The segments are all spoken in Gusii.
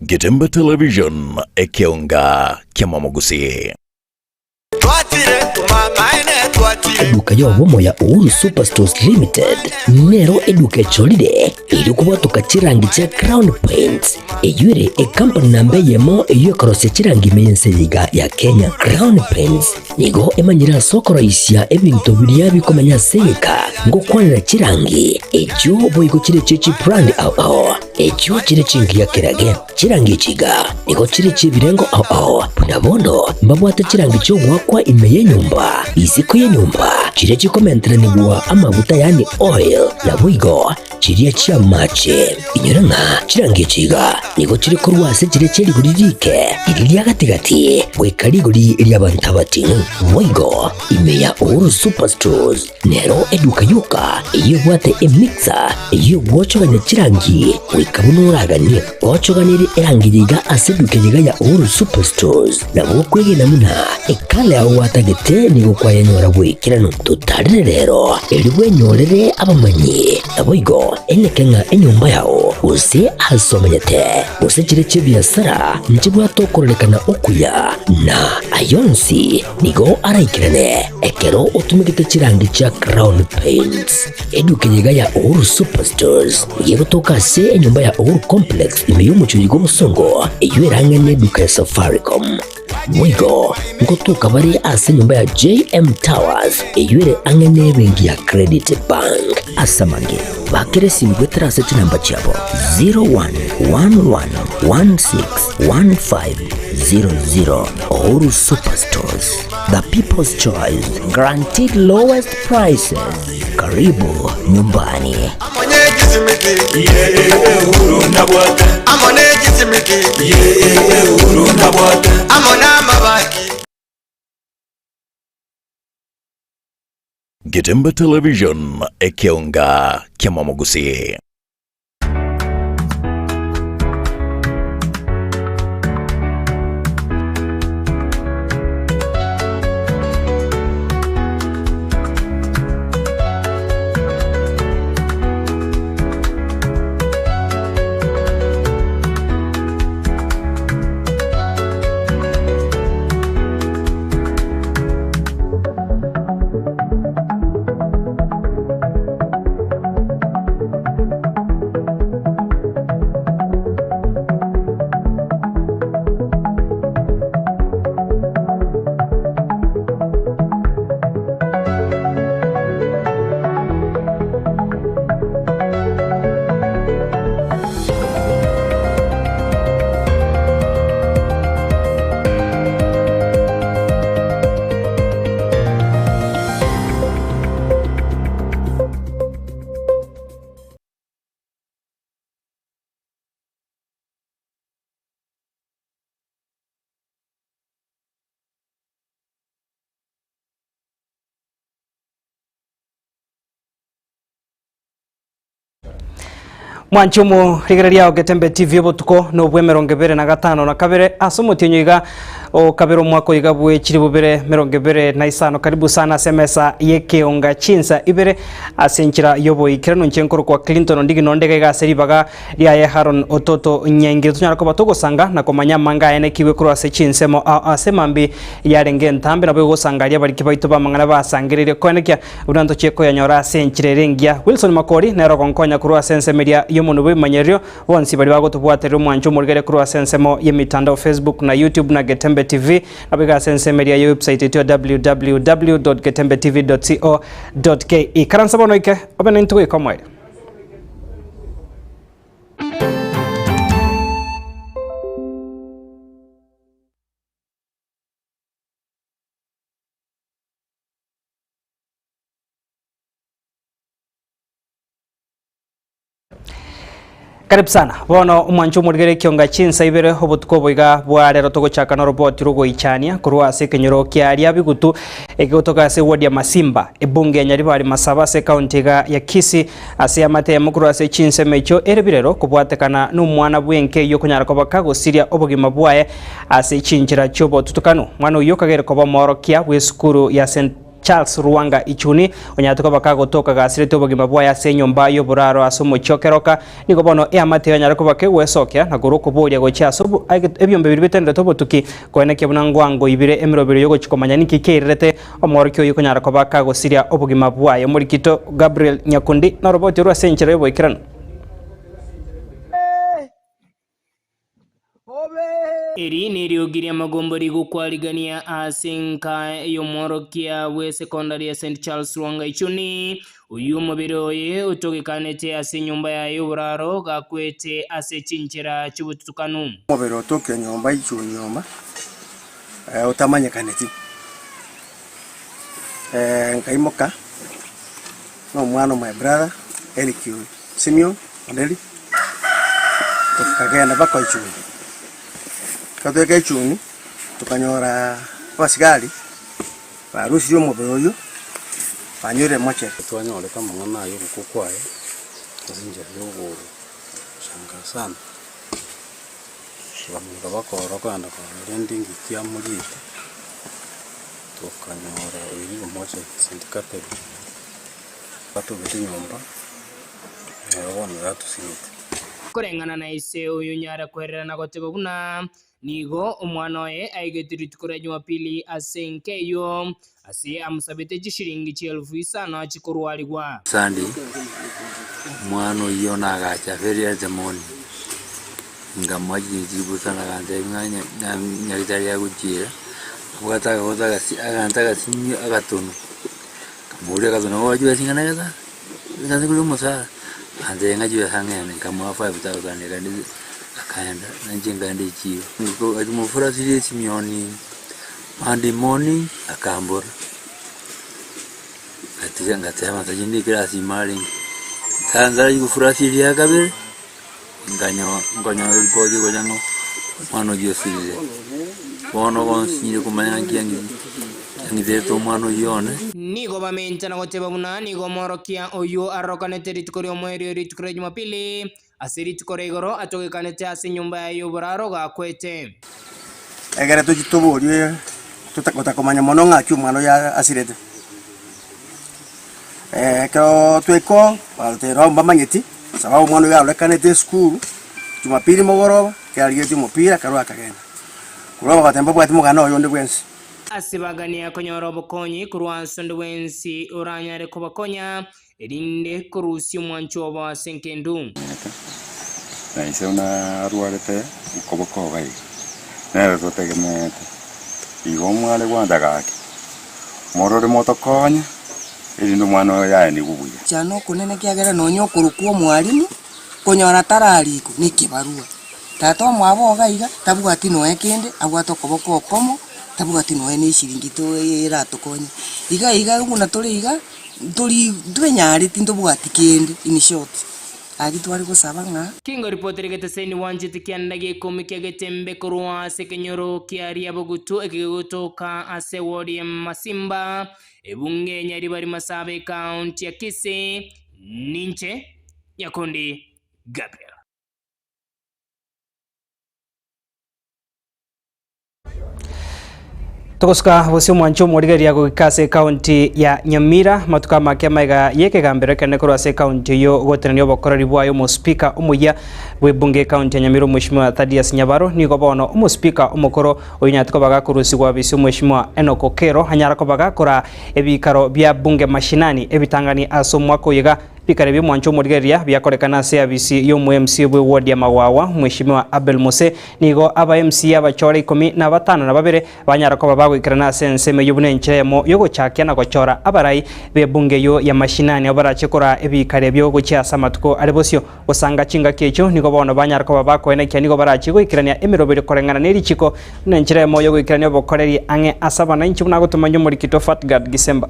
Getembe Television, ekeonga ki'amamogusii. Eduka y'obomo ya Uhuru Superstores Limited nero eduka echorire erio kobwatoka chirangi chia Crown Paints eyio ere ekampani namba eyemo eyio ekorosia chirangi ime y'ense eye iga ya Kenya. Crown Paints nigo emanyire ase okoroisia ebinto biria bikomenya ase egeka ngokwanera chirangi echio boigo chire chie chibrand ao ao echio chire chingiya kerage. Chirangi echi iga nigo chire chi'ebirengo ao ao, buna bono mbabwate chirangi chi'ogoakwa ime y'enyomba, isiko y'enyomba, chiria chikomenteranigwa amaguta yaani oil, naboigo chiria chi'amache. Inyora ng'a chirangi echi iga nigo chire korwa ase chiria chie rigori riike, riria ria gati-gati, goika rigori ri'abanto abating'u. Boigo ime ya Uhuru Superstores Nero eduka yoka eyio ebwate emixer eyio egwochogania chirangi goika buna oraganie. Gochoganerie erangi eye iga ase eduka eye iga ya Uhuru Superstores nabo okwegena buna ekala yao gwatagete nigo kwayenyora bw'ekeranu. Totarere rero erio bwenyorere abamanyi naboigo eneke ng'a enyomba yao gose ase omenyete gose chire chi'ebiasara nchibwate okororekana okuya na ayonsi Nigo araikerane ekero otumegete chirangi chia Crown Paints. Eduka eye iga ya Uhuru Superstores nigo egotoka ase enyomba ya Uhuru Complex ime y'omochie oyo bw'obosongo eyio erang'e neduka ya Safaricom. Boigo ngotoka bare ase enyomba ya JM Towers eyio ere ang'e nebenki ya Credit Bank. Ase amange, bakera esimi goetera ase chinamba chiabo 0111161500. Uhuru Superstores, the people's choice, guaranteed lowest prices. Karibu nyumbani. Getembe Television, ekeonga ki'amamogusii. Mwanche omorigereria o Getembe TV obotuko nobw'emerongo ebere na gatano na kabere ase omotienyi oiga o kabere omwaka oiga bwe chilifu bibere merongo ebere na isano. Karibu sana ase emesa y'ekeonga chinsa ibere ase enchera y'oboikeranu. Inche nkorokwa Clinton Ondigi nonde iga iga ase ribaga riaye Haron Ototo Nyaingire tonyare koba togosanga na komanya amanga aye nekigwe korwa ase chinsemo ao ase mambi yarenge entambe nabo egosanga aria abariki baito b'amang'ana basangereire koenekia Buna ntochie koyanyora ase enchera ere engiya. Wilson Makori nere ogonkonya korwa ase ensemo eria y'omonwe bw'ebimanyererio. Bonsi baria bagotobwaterera omwancho omorigere korwa ase ensemo y'emitandao Facebook na YouTube na Getembe TV. Naboigo ase ensemo eria ye website yaito ya www.getembetv.co.ke. Ikaransa bono oike obe naintwe goika omoerio. Karibu sana bono omwancho omorigere ekionga chinsa ibere obotuko obo iga bwa rero togochaka noroboti rogoichania korwa ase ekenyoro kia Riabigutu ekegotoka ase eward ya Masimba ebunge ya Nyaribari Masaba ase ekaunti iga ya Kisii ase amatemo korwa ase chinsemo echio ere birero kobwatekana nomwana bwenka eyio okonyara koba kagosiria obogima bwaye ase chinchera chiobotutukanu. Mwana oyio kagere koba omoorokia bw'esukuru ya St. Charles Lwanga Ichuni, onyarete koba kagotoka gasirete obogima bwaye ase enyomba y'oboraro ase omochie o Keroka. Nigo bono eamate yanyare koba kegwesokia na korwa okoboria gochia ase ebiombe biria bitenderete obotuki, koenekia buna ngwango ibere emeroberi y'ogochia komanya ninki keirerete omworokia oyio konyara koba kagosiria obogima bwaye. Omorikito Gabriel Nyakundi noroboti orwo ase enchera y'oboikeranu. Eri neriogi ri'amagombo rigokwarigania ase enka y'omworokia bw'esekondari ya St Charles Lwanga Ichuni, oyio omobere oye otogekanete ase enyomba yaye y'oboraro gakwete ase chinchera chi'obotutukanu. Omobere otokire nyomba ichuni nyomba otamanyekaneti, nkaimoka na omwana o my brother Eric Simeon Onderi, tokagenda mpaka Ichuni. Ekero twaika Ichuni, tokanyora abasigari barusirie omobere oyio, banyorire mortuary. Twanyorete amang'ana aya ogokwa kwaye ase enchera ya ogoshangaa sana, tokamanya bakorora kogenda korora rende engaki amoriete, tokanyora oirire mortuary St. Catherine, batobete nyomba. Nero bono yatusinyete. Koreng'ana na ise oyo onyare kwerera na goteba buna nigo omwana oye aigete rituko ria Jumapili ase enka eyio, ase amosabete chishilingi chielfu isano achie korwarigwa. Sunday, omwana oyio nagacha very early morning, nkamoa chiringi chilifu isano agantebia ng'a nya- nya- nyagetari agochiera, abwate akagoto agasi aganto agasinyo agatonu, nkamoboria agatonu ako chibesa ing'ana gete. Nase kore omosara, agantebia ng'a chibesa ng'ende, nkamoa 5000 ekaenda akaenda, na inche nkaenda echiro. Akamofurasirie Simioni Monday morning akambora, ngatiga ngateba ntachi ndikere ase ime arenge. Ntansa gofurasia eria kabere, nkanyo nkonyora eripoti egocha ng'a omwana oyio osirire. Bono bonsi komanya ng'a kiang'iterete omwana oyio one. Nigo bamenta na goteba buna nigo omworokia oyio arorokanete rituko ri'omoerio rituko ria Jumapili, ase rituko ria igoro atogekanete ase enyomba yaye y'oboraro gakwete. Ekero tochia toborie gotakomanya mono ng'aki omwana oyo asirete, ekero twaika oo, bagatotebia nabo mbamanyeti, sababu omwana oyo arorekanete esukuru jumapili mogoroba, ekero arigetie omopira akarwa akagenda. Korwa bagateba mbabwati moganda oye onde bwensi. Ase bagania konyora obokonyi korwa ase onde bwensi oranyare kobakonya, erinde korusia omwancho obo ase engendu. Na ise buna arwarete okoboko iga iga, nere totegemeete. Igo mware gwancha gaki, morore motokonye, erinde omwana oyo aenigwe buya. Chana okonene ekiagera nonya okorokwa omwalimu, konyora tararikwa na ekebarua. Tata omwabo iga iga, tabwati nonya kende, abwate okoboko okomo, tabwati nonya na eshiringi to eratokonye. Iga iga buna tore iga, ntori ntwenyareti ntobwati kende in short, ayio tware gosaba ng'a. Kingo ripoti rigeteseni bwanchete kianda gia ikomi kia Getembe korwa ase ekenyoro kia Riabogutu eke gegotoka ase eward ya Masimba, ebunge ya Nyaribari Masaba ecounty ya Kisii. Ninche Nyakundi Gabriel. Togosuka bosio omwancho omorigereria goika ase ekaunti ya Nyamira matuko amake amaiga y'ekegambero ekenene korwa ase ekaunti eyio gotenenia obokoreri bwaye omospika omoyia bw'ebunge ekaunti ya Nyamira omweshimiwa Thaddeus Nyabaro nigo bono omospika omokoro oyio onyarete koba gakorusigwa bisi omweshimiwa Enock Okero anyara koba gakora ebikaro bia bunge mashinani ebitang'ani ase omwaka oyo iga Bikare bi'omwancho omorigereria biakorekana ase abisi y'omo-MC bw'eward ya Magwagwa, Mweshimiwa Abel Mose. Nigo aba MC abachore ikomi na batano na babere banyara koba bagoikerana ase ensemo eyio buna enchera eyemo y'ogochakia na gochora abarai b'ebunge eyio ya mashinani abwo barache koraa ebikare ebio gochia ase amatuko are bosio. Gosanga chingaki echio nigo bono banyara koba bakoenekia nigo barachie goikerania emeroberio koreng'ana nerichiko buna enchera eyemo y'ogoikerania obokoreri ang'e ase abananchi buna agotomanywa omorikito Fatgard Gisemba.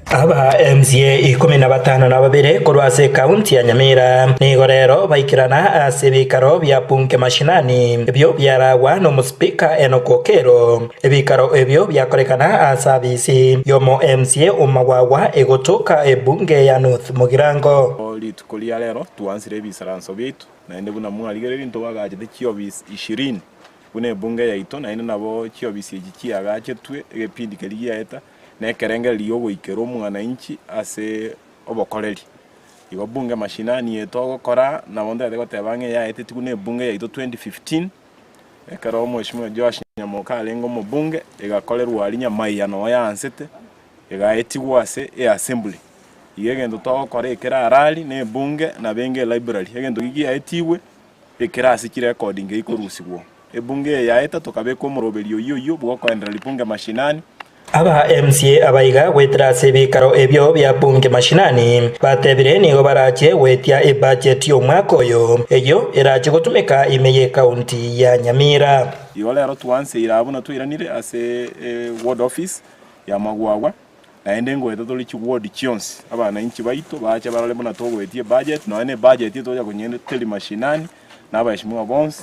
Aba MCA 15 na babere korwa ase ekaunti ya Nyamira nigo rero baikerana ase ebikaro bia Bunge Mashinani ebio biaragwa n'omosipika Enock Okello. Ebikaro ebio biakorekana ase abisi y'omo MCA o Magwagwa egotoka ebunge ya North Mugirango. Rituko ria rero twansire ebisaranso biaito, naende buna mwarigereria ntobagachete chiofisi ishirini buna ebunge yaito, naende nabo chiofisi echi chiagachetwe egepindi keria giaeta. Na ekerengererio giogoikera omwananchi ase obokoreri. Igo bunge mashinani eye togokora nabo ntagete goteba ng'a eyaetetigwe na ebunge yaito 2015, ekero omweshimiwa Joash Nyamoka arenge omobunge, egakorerwa aria Nyamaiya noo yaansete, egaetigwa ase eassembly. Igo egento togokora ekere arari na ebunge nabo enge elibrary, egento ki giaetigwe ekere ase chirecord ngeikorusigwa oo. Ebunge eye yaeta tokabeka omoroberio oyio oyio bw'okoendereria bunge mashinani. Aba MCA abaiga goetera ase ebikaro ebio bia bunge mashinani batebire nigo barache goetia ebudget y'omwaka oyo eyio erache gotumeka ime y'ecounty ya Nyamira. Igo rero twanseire abwo na twairanire ase ward office ya Magwagwa, naende ngoeta tore chiward chionsi, abananchi baito bache barore buna togoetia ebudget, nonya na ebudget etocha konyenda teri mashinani, na abaheshimiwa bonsi,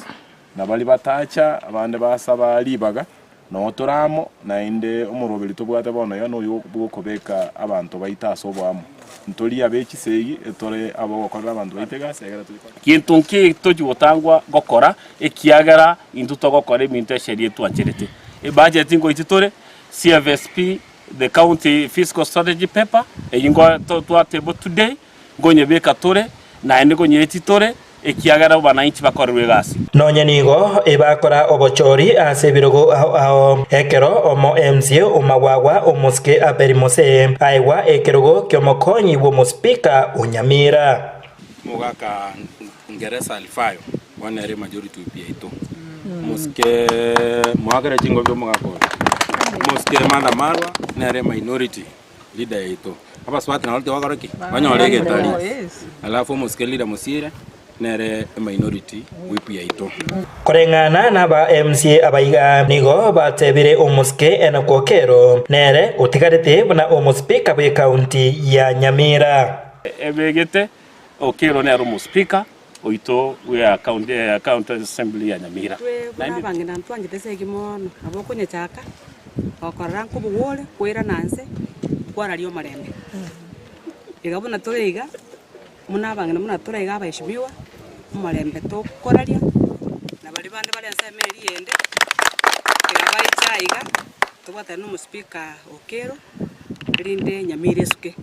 na baria batacha, abande basaba ribaga, noo tore amo, naende omoroberi tobwate bono iga noyo bw'okobeka abanto baito ase oboamo. Ntori abe chisegi, etore abogokorera abanto baito egasi, egere toikore. Gento nki tochi gotangwa gokora, ekiagera intwe togokora ebinto esheria etwancherete. Ebudget ngoichi tore, CFSP, the county fiscal strategy paper, eyio ngo twa table today, Nkonyebeka tore, naende nkonyeetie tore, ekiagera abananchi bakorerwe egasi. Nonya nigo ebakora obochori ase ebirogo ao ao, ekero omo MCA omagwagwa omosike Abeli Mose aegwa ekerogo ki'omokonyi bw'omosipika o Nyamira. Omogaka Ngeresa Alifayo bono nere majority whip yaito. Omosike moakere chingobi omogaka oyo. Omosike Martha Marwa nere minority leader yaito. Abasubati nabo tibakora ki? Banyore egetari. Alafu omosike leader Mosiire nere eminority whip yaito. Koreng'ana naba MCA abaiga nigo batebire omosike Enock Okello nere otigarete buna omosipika bw'ecounty ya Nyamira. Ebegete Okello nere omosipika oito bwe county assembly ya Nyamira. Intwe buna abang'ina ntwanchete esegi mono, nabo okonyechaka, gokorora nkobogore, koirana nse, kwararia omorembe. Iga buna tore iga, buna abang'ina buna tore iga abaheshimiwa, omorembe tokoraria, na baria bande bare ensemo eria eyende, tiga baiche aiga, tobwatane na omospeaker Okello, erinde Nyamira esuke.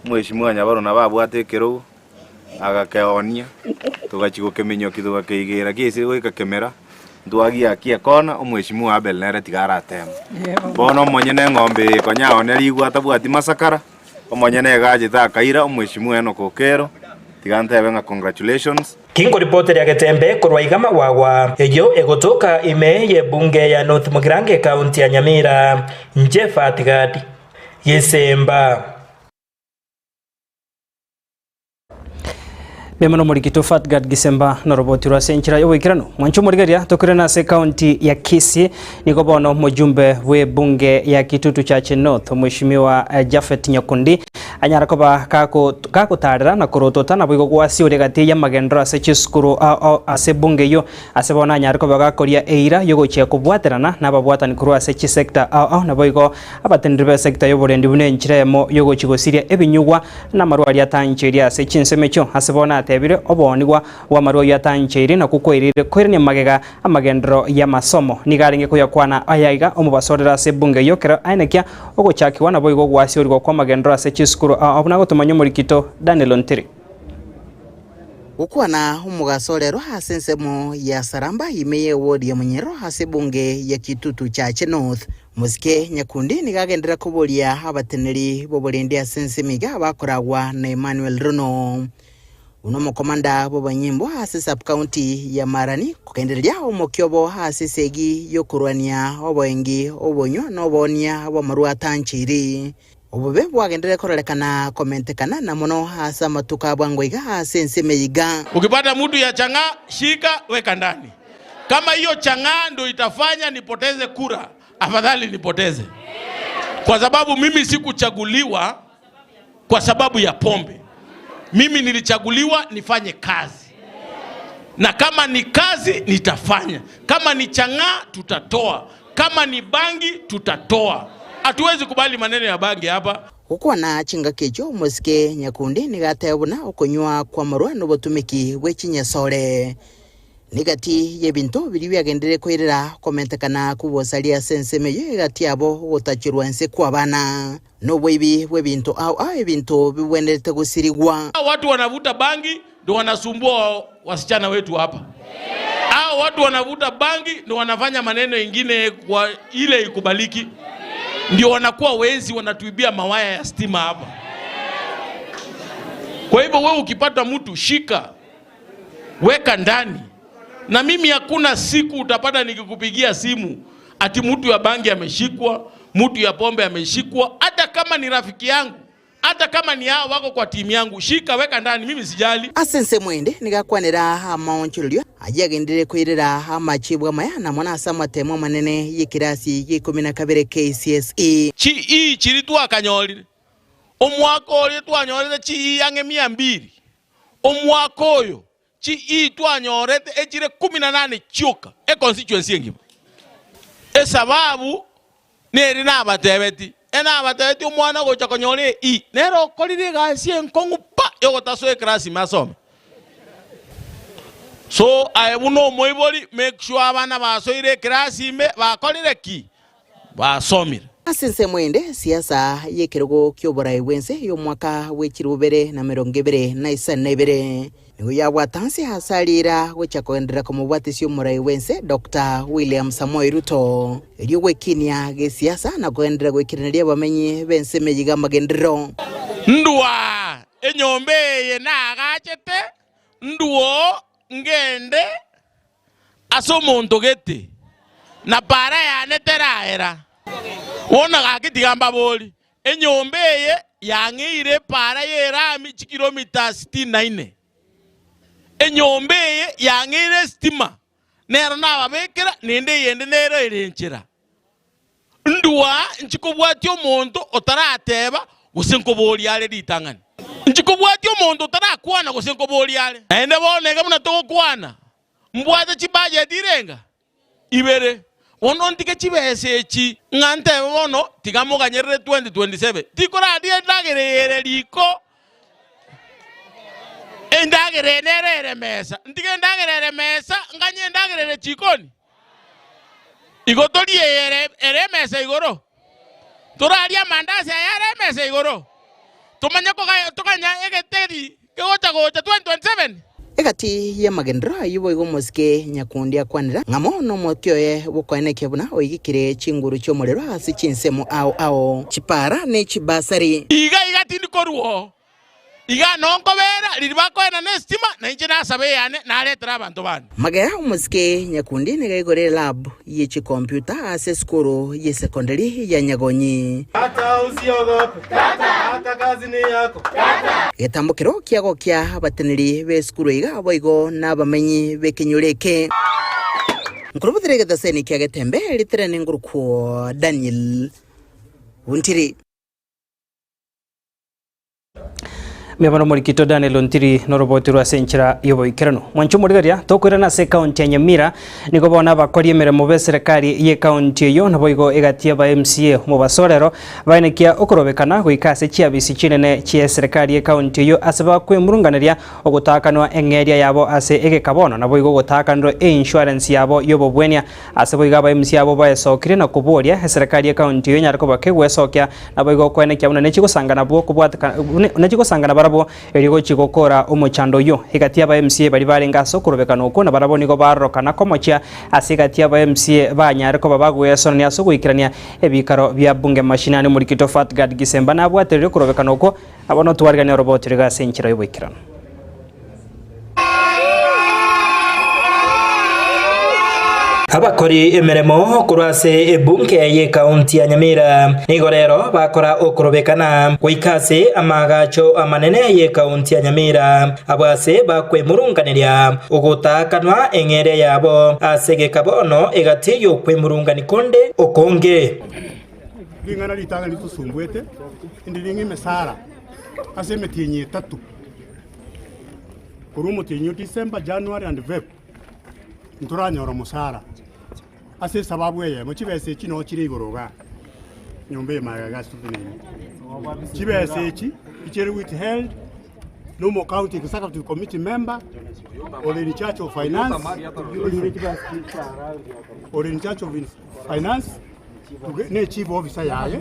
Omweshimiwa Nyabaro nabo abwate ekerogo. Agakeoonia, togachia gokeminyokia togakeigera kiaisire goika kemera, ntwagiakia ekona, omweshimiwa Abel nere tiga arateme. Bono omonyene eng'ombe eye konya aonerigwe atabwati masakara, omonyene iga achete akaira omweshimiwa Enock Okero, tiga ntebe ng'a congratulations. Tingoripoteria getembe korwa iga magwagwa, eyio egotoka ime y'ebunge ya North Mugirango ekaunti ya Nyamira, Inche Fatgad Gisemba. Mbuya mono omorikito Fatgard Gisemba noroboti rwa ase enchera y'oboikeranu. Mwanche omorigereria tokoirana ase ekaunti ya Kisii nigo bono omojumbe bw'ebunge ya Kitutu Chache North omweshimiwa eh, Japhet Nyakundi anyara koba kako- gagotarera na korotota naboigo gwasiore egati y'amagenderero ase chisukuru ao ao ase ebunge eyio ase bono anyare koba gakoria eira yogochia kobwaterana nababwatani korwa ase chisector ao ao naboigo abateneneri b'esector y'oborendi buna enchera eyemo yogochia gosiria ebinyugwa Namarwa aria atancheirie ase chinsemo echio, ase bono atebire, Oboonigwa bw'amarwa ayio atancheirie nakwo kwairire koirania magega amagenderero y'amasomo. Nigo arenge koyakwana aya iga omobasorere ase ebunge eyio ekero aenekia ogochakigwa naboigo ogwasiorigwa kw'amagenderero ase chisukuru ao buna agotomanya omorikito Daniel Ontiri. Gokwana omogaso rero ase ensemo ya Saramba ime y'eward ya Munyoro ase ebunge ya Kitutu Chache North, Mosike Nyakundi nigo agenderera koboria abateneneri b'oborendi ase ensemo iga bakoragwa na Emmanuel Rono buna omokomanda bw'abanyimbo ase sub-county ya Marani kogendereria omokia obo ase esegi y'okorwania oboengi obonywa na oboonia bw'amarwa atancheiri. Obobe bwagenderere kororekana komentekana na mono ase amatuko a bwango iga ase ense ime iga. Ukipata mtu ya chang'aa shika weka ndani. Kama hiyo chang'aa ndio itafanya nipoteze kura, afadhali nipoteze. Kwa sababu mimi sikuchaguliwa kwa sababu ya pombe. Mimi nilichaguliwa nifanye kazi. Na kama ni kazi nitafanya. Kama ni chang'aa tutatoa. Kama ni bangi tutatoa. Hatuwezi kubali maneno ya bangi hapa. Gokwana chingaki echio omosike Nyakundi nigo ateba buna okonywa kw'amarwa nobotumeki bwe chinyesore. Negati y'ebinto biria biagenderire koirera komentekana kw'obosaria ase ensemo eyio egati yabo ogotacherwa inse kw'abana, na oboibi bw'ebinto ao ao ebinto bibwenerete gosirigwa. Hao watu wanavuta bangi ndo wanasumbua wasichana wetu hapa. Hao watu wanavuta bangi ndo wanafanya maneno ingine kwa ile ikubaliki, ndio wanakuwa wezi, wanatuibia mawaya ya stima hapa. Kwa hivyo wewe ukipata mtu shika, weka ndani. Na mimi hakuna siku utapata nikikupigia simu ati mtu ya bangi ameshikwa, mtu ya pombe ameshikwa, hata kama ni rafiki yangu, hata kama ni hao wako kwa timu yangu, shika weka ndani, mimi sijali. Ase ensemo ende nigakwanera amaonchorerio ayio agenderere koirera amachibu amaya na mono ase amatemo amanene y'ekerasi gia ikomi na kabere KCSE. Chi ii chiri twakanyorire, omwaka oria twanyorete chi ii ang'e mia mbili, omwaka oyo chi ii twanyorete echire kumi na nane chioka, econstituency engima. Esababu neri nabatebeti, enabatebeti omwana ogocha konyora e ii nere okorire egasi enkong'u pa yogotasoa eclass ime asome. So aye buna omoibori make sure abana basoire eclass ime bakorire ki? Basomire. Ase ensemo ende, siasa y'ekerogo ki'oborai bw'ense y'omwaka bwe chilifu bibere na emerongo ebere na isano na ibere nigo yabwata nse ase ariira gochia kogenderera komobwatisia omorai bw'ense Doctor William Samoei Ruto erio gwekinia gesiasa na kogenderera goikeraneria abamenyi b'ense emeyiga amagenderero. Ndua enyomba eye naagachete, nduo ngende Ase omonto gete, na para yane teraera. Bono gaki tiga mbaborie, enyomba eye yang'eire epaara y'erami chikilomita sitini na ine? Enyomba eye yang'eire esitima, nero nababekera, naende eyende nero ere enchera. Ndua nchikobwatia omonto otarateba gose nkoboria are ritang'ani. Nchikobwatia omonto otarakwana gose nkoboria are. Naende bono iga buna togokwana, mbwate chibajeti irenga? Ibere. Bono ntige chibesa echi ng'a ntebe bono tiga moganyerere 2027. Tikoraria endagera eye ere riko, endagera eye nere ere mesa. Ntige endagera ere mesa, nganye endagera ere chikoni? Igo torie eye ere ere emesa igoro? Torarie amandasi aya are emesa igoro? Tomanye koga toganya egeteri kegocha gocha 2027? Egati y'amagenderero ayio boigo omosike Nyakundi akwanera ng'a mono omokia oye bw'okoenekia buna oigekire chinguru chi'omorero ase chinsemo ao ao, chipara ne chibasari. Iga iga tindi korwa oo. Iga nonkobera riria bakoenana esitima, na inche nasaba eyane, naretera abanto bane. Magega omosike Nyakundi nigo aigorire lab ye chikompiuta ase esukuru ye secondary ya Nyagonyi. Tata usiogope. Tata kazi ni yako. Egetambokero kiagokia abateneri b'esukuru iga boigo nabamenyi b'ekenyoro eke. Nkorobotera egetaseni kia Getembe ritere nengurukwo Daniel Ontiri. Mbuya mono Morikito Daniel Ontiri noroboti rwa ase enchera y'oboikeranu. Mwanche omorigereria, tokoirana ase ekaunti ya Nyamira, nigo bono abakori emeremo b'eserekari y'ekaunti eyio naboigo egati y'aba MCA omobasorero baenekia okorobekana goika ase chiabisi chinene chi'eserekari y'ekaunti eyio ase bakwemurunganeria ogotaakanwa eng'eria yabo ase egeka bono naboigo gotaakanrwa einsurance yabo y'obobwenia Ase boigo aba MCA abwo baesokirie na koboria eserekari y'ekaunti eyio enyare koba kegwesokia, naboigo okoenekia buna nechigosangana bwo kobwatekana buna nechigosangana barabwo erio gochia gokora omochando oyio. Egati y'aba MCA baria barenge ase okorobekana okwo nabarabwo nigo barorokana komochia ase egati y'aba MCA banyare koba bagoesonania ase ogoikerania ebikaro bia bunge mashinani. Omorikito Fatgard Gisemba nabwatererie okorobekana okwo, nabo notwariganie oroboti riga ase enchera y'oboikeranu. Abakori emeremo korwa ase ebunge y'ekaunti ya Nyamira nigo rero bakora okorobekana goika ase amaagacho amanene y'ekaunti ya Nyamira abwo ase bakwemurunganeria ogotaakanwa eng'eria yabo ase egeka bono egati y'okwemurungani konde okonge. Ring'ana ritang'ani ritosumbwete, ndiri ng'a emesara ase emetienyi etato. Korwa omotienyi o December, January and Feb ntoranyora omosara ase esababu eyemo chibesa echi noo chire igoro igaa nyomba eye magega ase toteneine. Chibesa echi echere withheld. Nomo County Executive Committee member ore in charge of finance, ore in charge of finance ne chief officer yaye.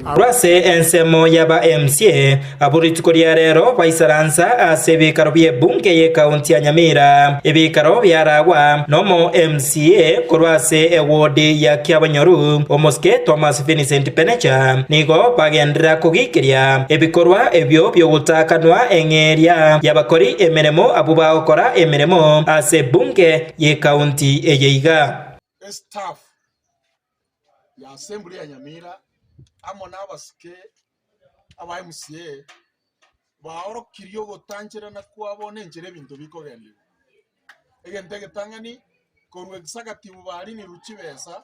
Korwa ase ensemo y'aba MCA abwo rituko ria rero baisaransa ase ebikaro bi'ebunge y'ekaunti ya Nyamira, ebikaro biaragwa nomo MCA korwa ase ewodi ya Kiabonyoru, omosike Thomas Vincent Penecha, nigo bagenderera kogiikeria ebikorwa ebio bi'ogotakanwa eng'eria y'abakori emeremo abwo bagokora emeremo ase ebunge y'ekaunti eye iga. Estaff ya assembly ya Nyamira amo nabasike aba MCA baorokirie ogotancherana kwabo nenchera ebinto bikogendigwa. Egento egetang'ani, korwa executive barinirwe chibesa,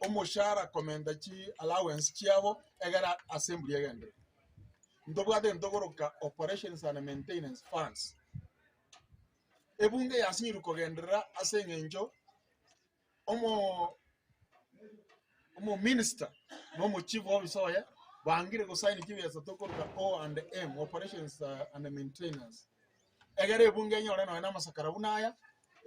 omoshahara komenta chi allowance chiabo egere assembly egenderere. Ntobwate egento tokoroka operations and maintenance funds. Ebunge yasinyirwe kogenderera ase eng'encho omo omominister na omochief officer oye bangire gosaini chibesa tokoroka O and M, operations and maintenance. Egere ebunge enyore nonya na amasakara buna aya,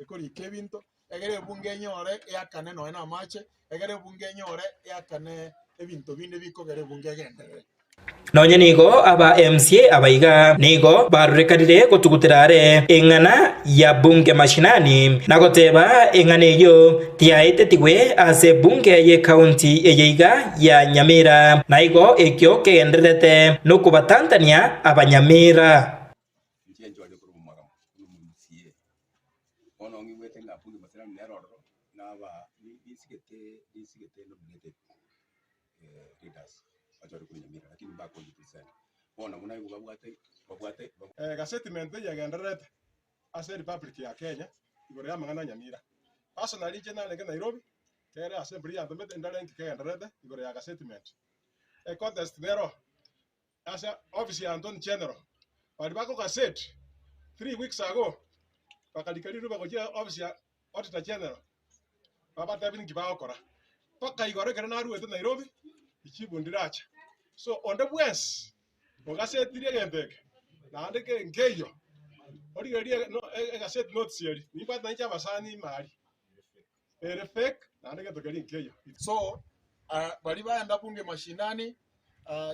ekorika ebinto, egere ebunge enyore eakane nonya na amache, egere ebunge enyore eakane ebinto binde bikogera ebunge egenderere. Nonye nigo aba MCA abaiga nigo barorekanire gotugutera are eng'ana ya bunge mashinani na goteba eng'ana eyio tiyaetetigwe ase bunge ye county eye iga ya Nyamira na igo ekio kegendererete nokobatantania abanyamira. Egasettlement eyio egendererete ase Republic ya Kenya igoro y'amang'ana a Nyamira. Personally inche narenge Nairobi, kere assembly yantomete ndore nki kegendererete igoro ya gasettlement. Econtest nero ase office ya Attorney General, baria bakogaset 3 weeks ago bakarika riruba gochia office ya Auditor General babatebi ninki bagokora. Mpaka igoro ekero naruete Nairobi, richibu ndiracha. So onde bwensi ogasetirie egento eke naende ke nkeiyo, origererie no egaseti notice eria, nimbwate nainche abasani ime aria, ere fake naende egento keria nkeiyo. So baria baenda bunge mashinani,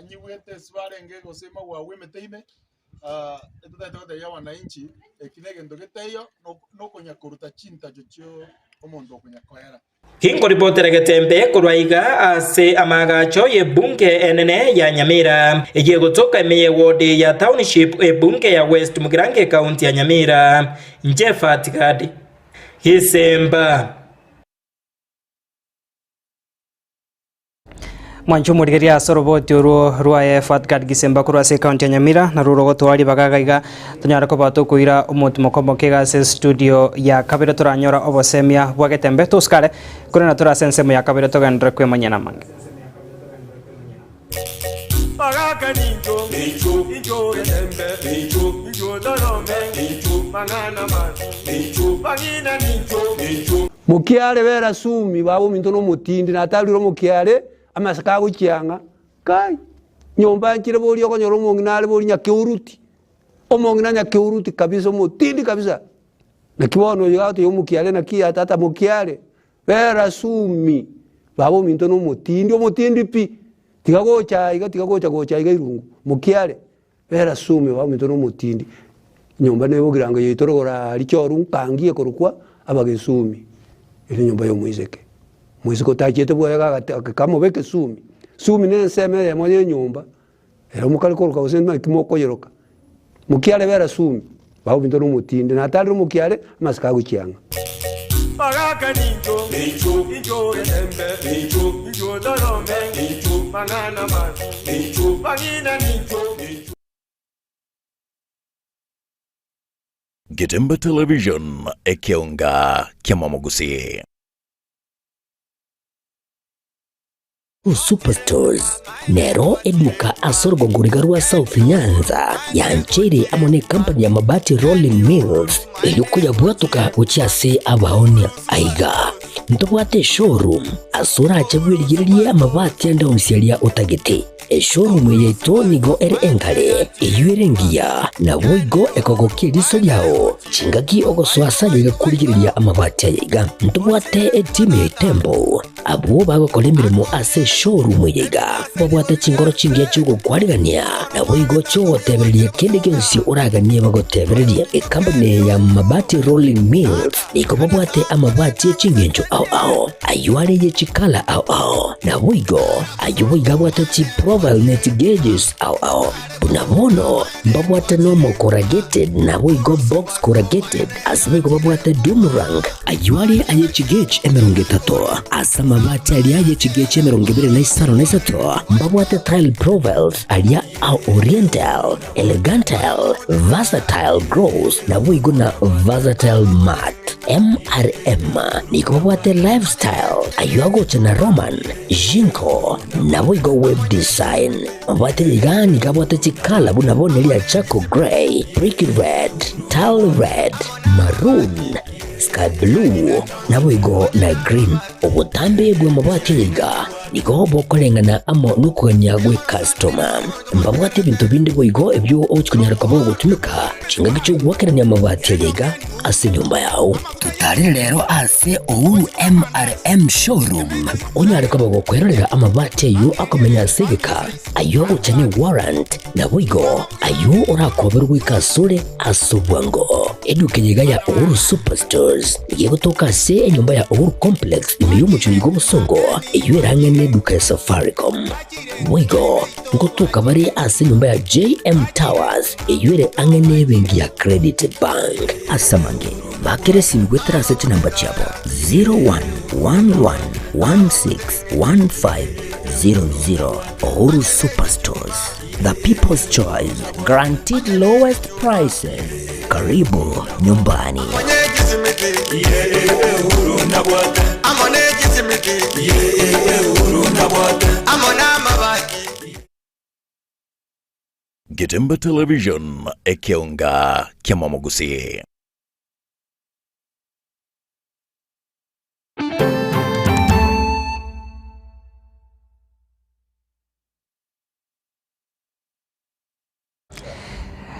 nyigwete ase barenge gose magwagwa emete ime, etotagete gotebia abananchi eki na egento getaiyo nokonya koruta chintacho chio omonto okonya koera. Ginkoripotera getembe korwa iga ase amaagacho y'ebunge enene ya Nyamira, eyio egotoka ime y'ewodi ya Township ebunge ya West Mugirango ekaunti ya Nyamira. Inche Fatgad Gisemba. Mwanche omorigereria ase oroboti orwo rwaye Fatgad Gisemba korwa ase ekaunti ya Nyamira narwo rogotoa ribaga iga iga tonyare koba tokoira omotimoka omoke iga ase studio ya kabere toranyora obosemia bwa getembe tosikare korende tore ase ensemo ya kabere togenderere kwemanyia namange. Bagaka nincho, incho getembe, incho torome, mang'ana mabi, bang'ina nincho. Mokiare bera sumi baba ominto nomotindi natarire omokiare amaseko agochiang'a kai nyomba nchire boria okonyora omong'ina are boria nyakeuruti omong'ina nyakeuruti kabisa omotindi kabisa naki bono oyo agotebia omokiare naki ya tata mokiare bera sumi baba ominto nomotindi omotindi pi tiga gocha aiga tiga gocha gocha aiga irungu mokiare Bera sumi baba ominto nomotindi nyomba nebogirango yaito rogoro aria choru nkangi ekorokwa abagesumi ere enyomba ya omoiseke. Omoiseke otachiete bwoye gaka kamobeka esumi, sumi ne ensemo eyemo ya enyomba ere mokare koroka gose naki mokoyeroka. Mokiare bera sumi baba ominto nomotindi natarire omokiare amasiko agochiang'a. Bagaka nincho, incho getembe, incho torome, mang'ana mabi, bang'ina nincho. Getembe Television, ekeonga kiamamogusii. Superstores nero eduka ase orogongo riga rwa South Nyanza yancheire amo ne company ya Mabati Rolling Mills erio koyabwatoka gochia ase abaonia. Aiga ntobwate eshowroom ase orache bwerigererie amabati ande onsi aria otagete. Eshowroom yaito nigo ere engare, eyio ere engiya, naboigo ekogokia eriso riao chingaki ogosoa ase ayaiga korigereria amabati ayaiga. Ntobwate etimu ya Itembo, abwo bagokora emeremo ase eshowroom eye iga, babwate chinkoro chingiya chi'ogokwarigania, naboigo chi'ogotebereria kende gionsi oraganie bagotebererie. Ekampuni ya Mabati Rolling Mills nigo babwate amabati e chingencho ao ao, ayio are ye chikala ao ao, naboigo Ayio boigo abwate chiprofile ne chigeges ao ao. Buna bono mbabwate normal corrugated naboigo box corrugated ase boigo babwate doomerang. Ayio are aye chigauge 30, ase amabati aria aye chigauge 23 mbabwate tile profiles aria a oriental, elegantal, versatile gloss naboigo na versatile matte. MRM nigo babwate lifestyle ayio agocha na Roman, Jinko, naboigo web design. Mabwate iga nigo abwate chikala buna bono eria charcoal grey, brick red, tile red, maroon, sky blue, naboigo na green. Obotambe bw'amabati aya iga nigo bokoreng'ana amo nokogania gw'ekastoma. Mbabwate ebinto binde boigo ebio ogochia konyara koba ogotumeka chingaki chi'ogoakerania amabati aya iga ase enyomba yao. Totarere rero ase Uhuru MRM Showroom onyare koba gokwerorera amabati ayio akomenya ase egeka, ayio agocha ne warrant, naboigo ayio orakoberwe goika asore ase obwango. Eduka eye iga ya Uhuru Superstores nigo egotoka ase enyomba ya Uhuru Complex ime y'omochie oyo bw'obosongo, eyio erang'e neduka ya Safaricom. Boigo ngotoka bare ase enyomba ya JM Towers eyio ere ang'e nebenki ya Credit Bank. Ase amange, bakera esimi goetera ase chinamba chiabo 0111161500. Uhuru Superstores, the people's choice, guaranteed lowest prices. Karibu nyumbani. Getembe Television, ekeonga kiamamogusii.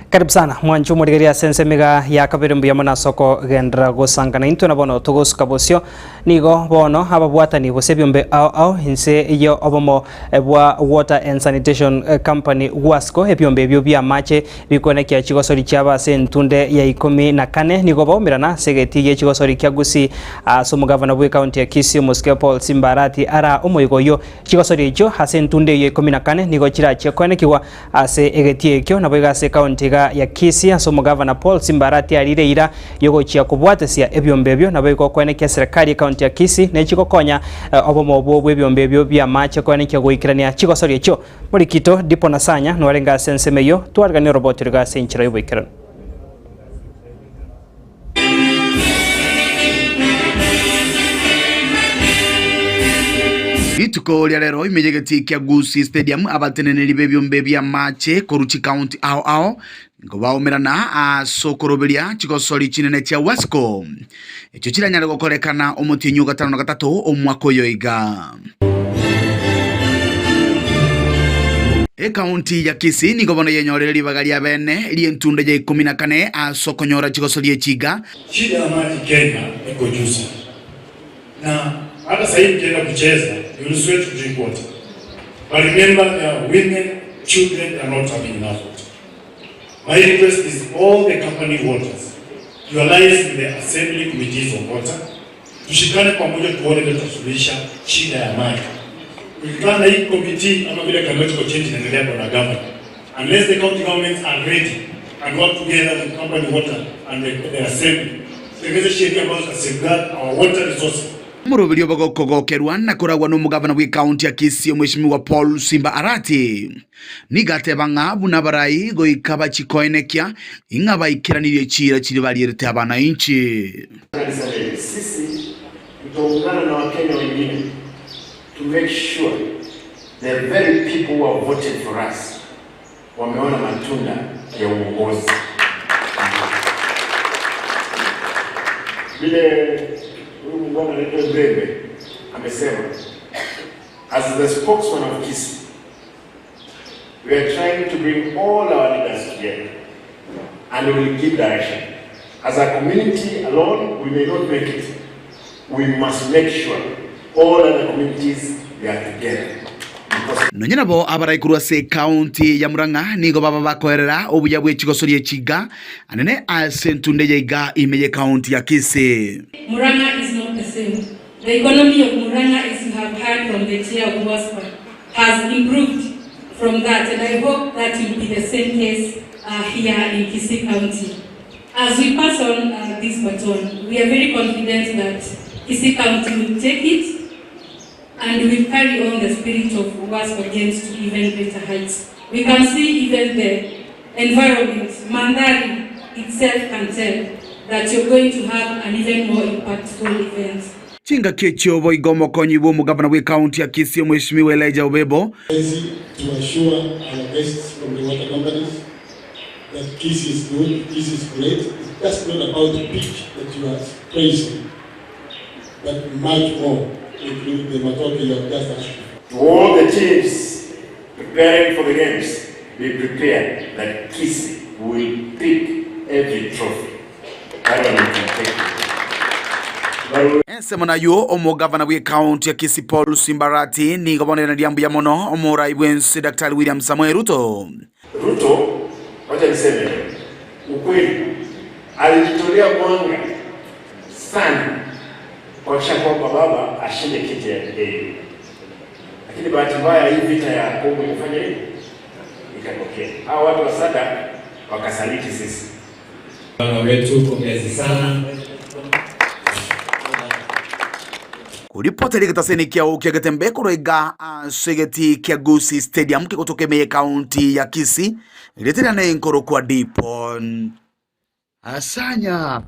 Karibu sana mwanchi omorigereria ase ensemo iga ya kabere mbuya mono ase okogenderera gosangana intwe na bono togosuka bosio nigo bono ababwatani gose ebiombe ao ao inse ya obomo bwa Water and Sanitation Company WASCO ebiombe ebio bia amache bikoenekia chigosori chiabo ase entunde ya ikomi na kane nigo baumerana ase egetii gie chigosori kia Gusii ase omogavana bwe county ya Kisii omosike Paul Simba Arati ara omoigo oyio chigosori echio ase entunde eyio 14 nigo chirachie koenekigwa Ase egetii ekio naboigo ase ekaunti iga ya Kisii ase omogavana Paul Simbarati arire eira yogochia kobwatesia ebiombe ebio naboigo okoenekia eserekari ekaunti ya Kisii nechi gokonya obomo obwo bw'ebiombe ebio bi'amache koenekia goikerania chigosori echio. Morikito Dipo Nasanya nwarenge ase ensemo eyio twariganie oroboti riga ase enchera y'oboikeranu. Rituko ria rero ime y'egetii kia Gusii Stadium abateneneri b'ebiombe bi'amache korwa chikaunti ao ao nigo baumerana ase okoroberia chigosori chinene chia Wasco echio chiranyare gokorekana omotienyi o gatano na gatato omwaka oyo iga. Ekaunti ya Kisii nigo bono yenyorire ribaga ria bene ri'entunda ya ikomi na kane ase okonyora chigosoria echi iga. Shida ya maji Kenya iko juu sana na hata sahii mkienda kucheza you will sweat to drink water but remember there are women, children they are not having enough water. My request is all the company waters you allies with the assembly committees of water tushikane pamoja tuone vile tutasuluhisha shida ya maji. Tukikaa na hii committee ama vile ecological change inaendelea kwa government unless the county governments are ready and work together with company water and the, the assembly tutengeze sheria ambazo zita safeguard our water resources. Omoroberio bogokogokerwa na koragwa nomogavana bw'ekaunti ya Kisii Omweshimiwa Paul Simba Arati nigo ateba ng'a buna abarai goika bachikoenekia ing'a baikeranirie chiira chiria barierete abanainchi. Sisi tutaungana na Wakenya wengine to make sure the very people who have voted for us wameona matunda ya uongozi. Vile huyu muungwana anaitwa Mbembe amesema, as the spokesman of Kisii, We are trying to bring all our leaders together and we will give direction. As a community alone, we may not make it. We must make sure all other communities they are together. Nonya nabo abarai korwa ase ekaunti ya Murang'a nigo baba bakoerera obuya bwe chigosori echi iga anene ase entunde eye iga ime y'ekaunti ya Kisii. Murang'a is not the same. The economy of Murang'a as you have heard from the chair of WASPA has improved from that and I hope that will be the same case uh, here in Kisii County. As we pass on uh, this baton, we are very confident that Kisii County will take it and will carry on the spirit of WASPA Games to even greater heights. We can see even the environment, Mandhari itself can tell that you're going to have an even more impactful event. Chingaki echio boigo omokonyi bw'omogavana bw'ekaunti ya Kisii Omweshimiwa Elijah Obebo, To assure our guests from the water companies that Kisii is good, Kisii is great. It's just not about the pitch that you are praising, but much more, including the matoke you have just asked. To all the teams preparing for the games, be prepared that Kisii will pick every trophy. That one you can take. Ensemo nayio omogavana bw'ekaunti ya Kisii Paul Simbarati nigo bono airaneria mbuya mono omorai bw'ense Daktari William Samoei Ruto. Ruto, wacha niseme ukweli, alijitolea mwanga sana kuhakikisha kwamba baba ashinde kiti ya AU, lakini bahati mbaya hii vita ya Kongo imefanya nini, ikatokea hawa watu wa SADC wakasaliti sisi. Bwana wetu, pongezi sana. Koripota rigetaseni kia okia getembe korwa iga ase egeti kia Gusii Stadium kegotoka ime y'ekaunti ya Kisii rietera ne enkoro kwa Dipon Asanya.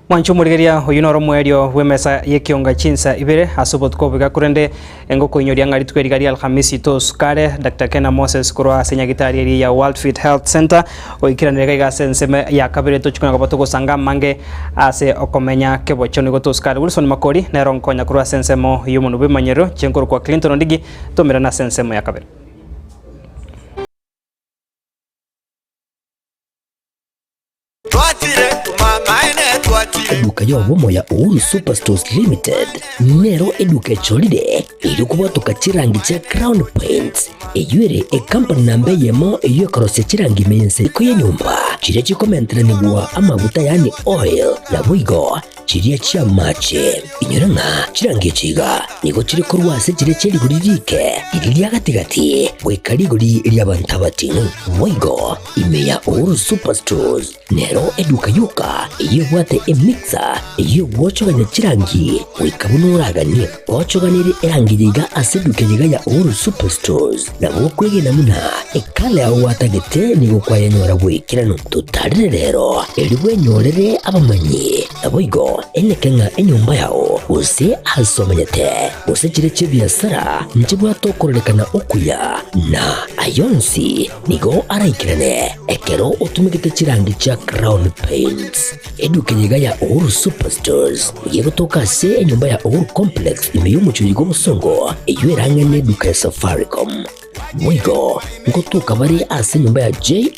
Mwanche omorigereria oyio noro omoerio bw'emesa y'ekionga chinsa ibere ase obotuko oboiga korende engokoinyoria ng'a rituko eriga ria Alhamisi tosukare Dr. Kena Moses korwa ase nyagitari eria ya World Fit Health Center oikeranire iga iga ase ensemo ya kabere tochikona koba togosanga amange ase okomenya kebocho nigo tosukare Wilson Makori nero nkonya korwa ase ensemo y'omonwe bw'emanyerero chenkorokwa Clinton Ondigi tomerane ase ensemo ya kabere. Eduka y'obomo ya Uhuru Superstores Limited nero eduka echorire erio kobwatoka chirangi chia Crown Paints eyio ere ecompany namba eyemo eyio ekorosia chirangi ime y'ense iko y'enyomba chiria chikomenteranigwa amaguta yaani oil naboigo chiria chi'amache. Inyora ng'a chirangi echi iga nigo chire korwa ase chiria chie rigori riike, riria ria gati-gati, goika rigori ri'abanto abating'u. Boigo ime ya Uhuru Superstores nero eduka yoka eyio ebwate emixer eyio egwochogania chirangi goika buna oraganie. Gochoganirie erangi eye iga ase eduka eye iga ya Uhuru Superstores, nabo okwegena buna ekala yao gwatagete nigo kwayenyora goikeranu. Totarire rero, erio bwenyorere abamanyi. Naboigo eneke ng'a enyomba yao, gose aase omenyete, gose chiria chi'ebiasara, nchibwate okororekana okuya, na ay'onsi nigo araikerane ekero otumegete chirangi chia Crown Paints. Eduka eye iga ya Uhuru Superstores nigo egotoka ase enyomba ya Uhuru Complex ime y'omochie oyo bw'obosongo, eyio erang'ane eduka ya Safaricom. Boigo ngotoka bare ase enyomba ya J.